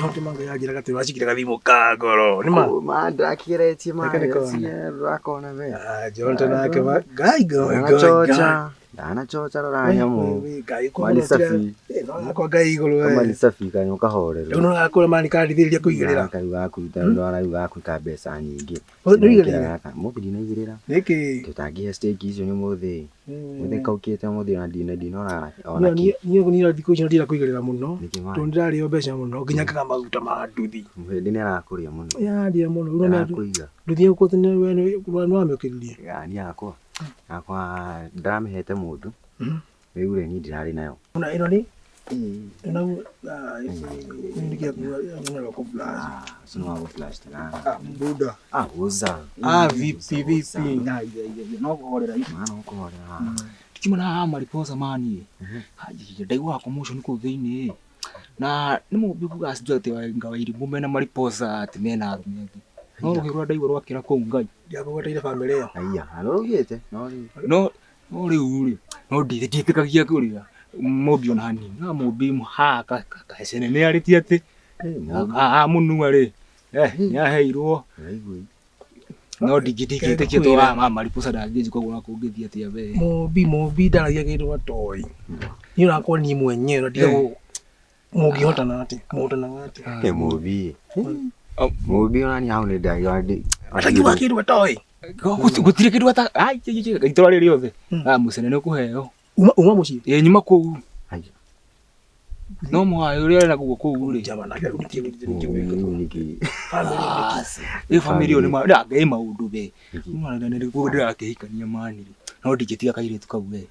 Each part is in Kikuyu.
Jonte manga yanjĩraga atĩ wacikire gathimũ ka goro. Nĩ ma. Ma ndakigeretie ma. Reke nĩkone. Ndakona we. Ah, Jonte nake ma. Ngai ngai ngai. Ndanachocha. Ndanachocha rora nyamu. Ngai kwa Mali safi. No kwa Ngai igũrũ we. Mali safi kanyo kahorero. Rĩu no gakũra mani karithĩrĩria kũigĩrĩra. Kau gakuruta ndwara rĩu gakuruta mbeca nyingĩ. Nĩũigĩrĩire? Mũthĩ ndinaigĩrĩra. Nĩkĩ? Tũtangĩhe stake icio nĩ mũthĩ. Mũthĩ kaukĩte mũthĩ ona ndina ndinona ona kĩ. Niĩ niĩ thikũ ici ndira kũigĩrĩra mũno. Nĩkĩ ma? Tondũ ndĩrarĩo mbeca mũno nginya ngaga maguta ma nduthi. Mũhĩndĩ nĩ arakũrĩa mũno. Yarĩa mũno. Rĩu nĩ Arakũiga. nduthi yaku nĩ wamĩũkĩririe. Ya niĩ yakwa. Yakwa ndĩramĩhete mũndũ. Rĩu rĩ niĩ ndirarĩ nayo. Ona ĩno nĩ ĩno nĩ kĩa kuwa Ũcio nĩ wa gũ-flash tena. Buda. Ah, uza. Ah, vipi vipi. No kũhorera Maana ũkũhorera. Tikimana haha mariposa mani. Ndaiguaga commotion kũu thĩinĩ. Na nĩ mũmbi kuga sijui atĩ ngawairimu mena mariposa atĩ mena arũme angĩ. No rũhĩ rũrĩa ndaigua rwakĩra kũu Ngai. Ndiakũgweteire bamĩrĩ ĩyo. Aiya, arũgĩte. No rĩu. No no rĩu rĩ no ndiĩtĩkagia kũrĩa mũmbi ona hanini. Na mũmbi haha kahecene nĩ arĩtie atĩ haha mũnua rĩ nĩ aheirwo. Ũraigua. No ndingĩtĩkia to wa mariposa ndangĩnjĩka ũguo na kũngĩthiĩ atĩa we. Mũmbi mũmbi ndaragia kĩndũ atoĩ. Niĩ onakorwo niĩ mwenyewe na ndigagwo mũngĩhotana atĩa mũhotanaga atĩa. Ĩ mũmbi. Mũmbi ona niĩ hau nĩ ndaigua ndĩ. Atakiuga kĩndũ atoĩ. Gũtirĩ kĩndũ ata itũra rĩrĩ rĩothe. Ah mũcene nĩ ũkũheo. Uma uma mũciĩ. Ĩ nyuma kũu. Aiya. No mũhayo ũrĩa naguo kũu rĩ. Jama nake nĩkĩ nĩkĩ Nĩkĩ? Famĩlĩ nĩkĩ? Ĩ famĩlĩ ĩyo nĩ ma ngai maũndũ we. Mwana nĩ nĩguo ndĩrakĩhikania mani rĩ. No ndingĩtiga kairĩtu kau we.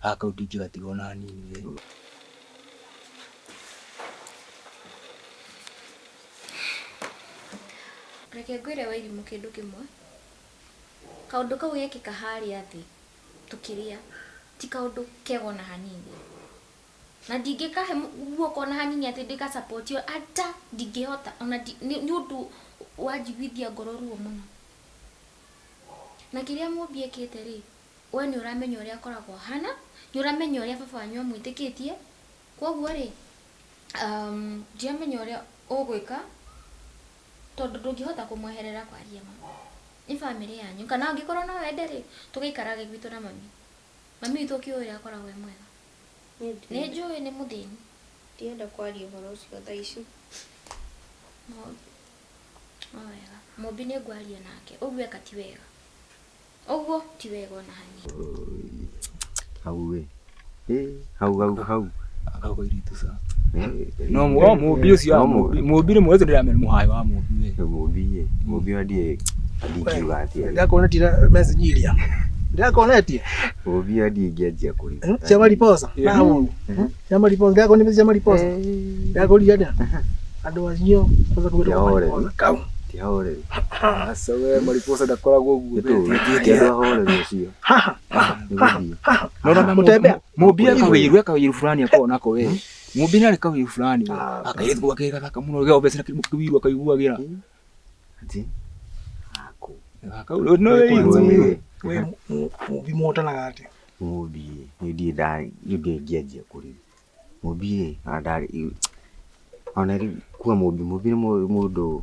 Ah kau ndingĩgatiga ona hanini we. Reke ngwĩre Wairimũ kĩndũ kĩmwe. Kaũndũ kau gekĩka harĩa thĩ tũkĩrĩa ti kaũndũ kega ona hanini. Na ndingĩkahe guoko ona hanini atĩ ndĩka support ata ndingĩhota ona nĩ ũndũ wanjiguithia ngoro ruo mũno. Na kĩrĩa Mũmbi ekĩte rĩ, we nĩ ũramenya ũrĩa akoragwo ahana, nĩ ũramenya ũrĩa baba wanyu amwĩtĩkĩtie, koguo rĩ, ndiramenya ũrĩa ũgwĩka tondũ ndũngĩhota kũmweherera kwaria ma. Nĩ bamĩrĩ yanyu, kana angĩkorwo no wende rĩ, tũgĩikarage gwitũ na mami. Mami witũ ũkĩũĩ ũrĩa akoragwo e mwega. Nĩ njũĩ nĩ mũthĩni. Ndirenda kwaria ũhoro ũcio thaa ici. No wega. Mũmbi nĩ ngwaria nake. Ũguo eka ti wega. Ũguo ti wega ona hanini. Hau ĩ. Hau hau hau. Kau kairĩtu ca. No mũmbi ũcio No mũmbi. Mũmbi nĩ mwetũ ndĩramenya mũhayo wa mũmbi we. Mũmbi ĩ. Mũmbi ona ndiĩ ndingiuga atĩa. Ndĩrakuonetie message iria. Ndĩrakuonetie. Mũmbi ona ndiĩ ingĩanjia kũrĩ. Cia mariposa. Na mũndũ. Cia mariposa. Ndĩrakuonia message cia mariposa. Ndĩrakũria atĩa? Andũ acio kwanza kũgĩtwo Ndĩrahoreru. mariposa kau. Ti ahoreru. Aca we mariposa ndakoragwo ũguo. Ti andũ ahoreru acio. Haha. Nĩ gũthiĩ. No na Gũtembea. Mũmbi e kawĩru fulani akoragwo nako we. Mũmbi nĩ arĩ kawĩru fulani we. Akairĩtu kau gake gathaka mũno gĩa obviously na kĩwiru akaiguagĩra. Ati. Ako. Kau no wĩiru. We mũmbi mũhotanaga atĩa? Mũmbi ĩ. Niĩ ndirĩ nda niĩ ndirĩ ingĩanjia kũrĩ. Mũmbi ĩ ona ndarĩ ona rĩu kuga mũmbi mũmbi nĩ mũndũ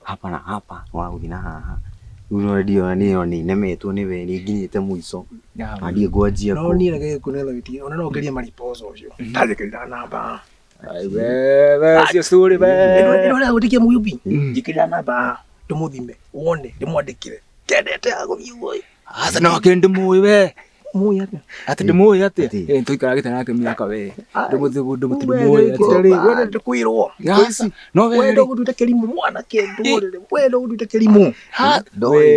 hapa na hapa wa gũthiĩ na haha. Rĩu no ndiĩ ona niĩ ona nĩnemetwo nĩwe nĩ nginyĩte mũico. Na ndiĩ ngwanjia No kũ. niĩ reke ngũkũne wĩtie ona no ngerie mariposa ũcio. Ndanjĩkĩrĩra namba. Ai we we cio story we. Ĩno ĩrĩa gwĩtĩkia mũyumbi. Njĩkĩrĩra namba ndĩmũthime wone ndĩmwandĩkĩre. Kendete ya gũthiĩ ũguo. Aca no kĩ ndĩmũĩ we. Mũĩ atĩa? Atĩ ndĩmũĩ atĩa? Atĩ. Eh tũikaragĩte nake mĩaka we. Ndĩmũthĩ ndĩmũĩ atĩa. Wendete kwĩrwo. Aca no we Wenda gũtuĩte kĩrimũ mwanake ndũrĩrĩ. Wenda gũtuĩte kĩrimũ. We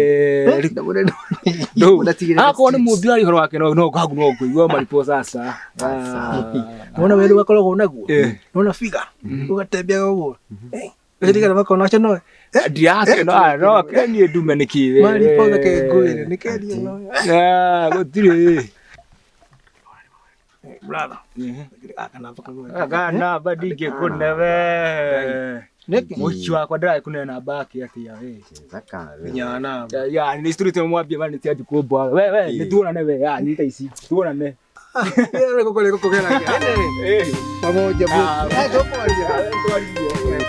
Ndũĩ. Akorwo nĩ mũmbi arĩ ũhoro wake no no hagu no ngũigua mariposa aca. Wona weru gakoragwo naguo. Eh. Wona figa. Ũgatembeaga ũguo. Ĩrigana makona acio no. Ndiake no no kenie ndume nĩkĩ we. Mariposa ke ngwĩre nĩ kendio no. Ah gũtirĩ. Brother. Aka namba kagwe. Aka namba ndingĩkũne we. Nĩkĩ? Mũici wakwa ndĩragĩkũne namba yake atĩa we. Zaka. Nya namba. Ya nĩ story tũ mwambie mani ti anjikũmbwa. We we nĩ tuonane we. Ya nyita ici. Tuonane. Pamoja. Ah, Eh, tũkwaria. Twarie.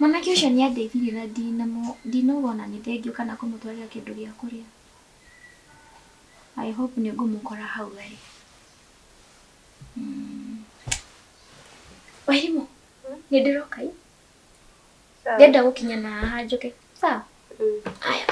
Mwanake ũcio nĩ andeithirie na ndinauga ona nĩ thengiũ kana kũmũtwarĩra kĩndũ gĩa kũrĩa. I hope nĩ ngũmũkora hau arĩ. Wairimũ, nĩ ndĩroka ĩ. Ndĩrenda gũkinya na haha njoke. Sawa? Aya.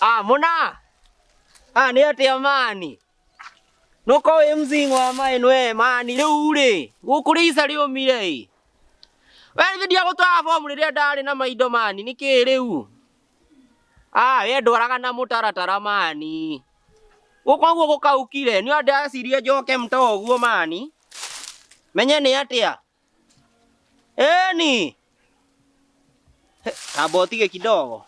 Ah, muna. Ah, nĩ atĩa mani? Nũko wĩ mzingo wa maĩ nwe mani rĩu rĩ. Gũkũ rĩica rĩũmire ĩ. We nĩ ndiagũtwara bomu rĩrĩa ndarĩ na maindo mani nĩkĩ rĩu? Ah, we ndwaraga na mũtaratara mani. Gũkũ ũguo gũkaukire nĩ ndacirie njoke mto ũguo mani. Menye nĩ atĩa? Ĩni. Kamba ũtige kidogo.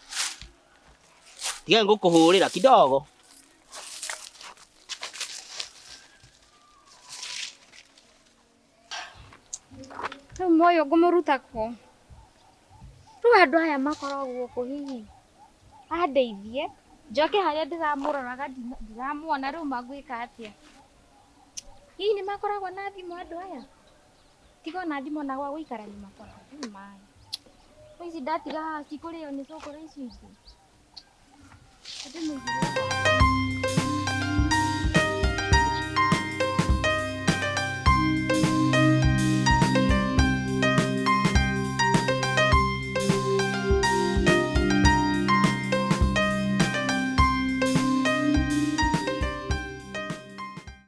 Tiga ngũkũhũrĩra kidogo. Rĩu moyo ngũmũruta kũ? Rĩu andũ aya makoragwo kũ hihi? Andeithie njoke harĩa ndĩramũroraga ndiramuona rĩu mangwĩka atĩa? Hihi nĩ makoragwo na thimũ andũ aya? Tiga ona thimũ na gwa gũikara nĩ makoragwo maĩ. Ici ndatiga haha cikũrĩo nĩ cũkũrũ ici ingĩ. Ndĩmũigĩre.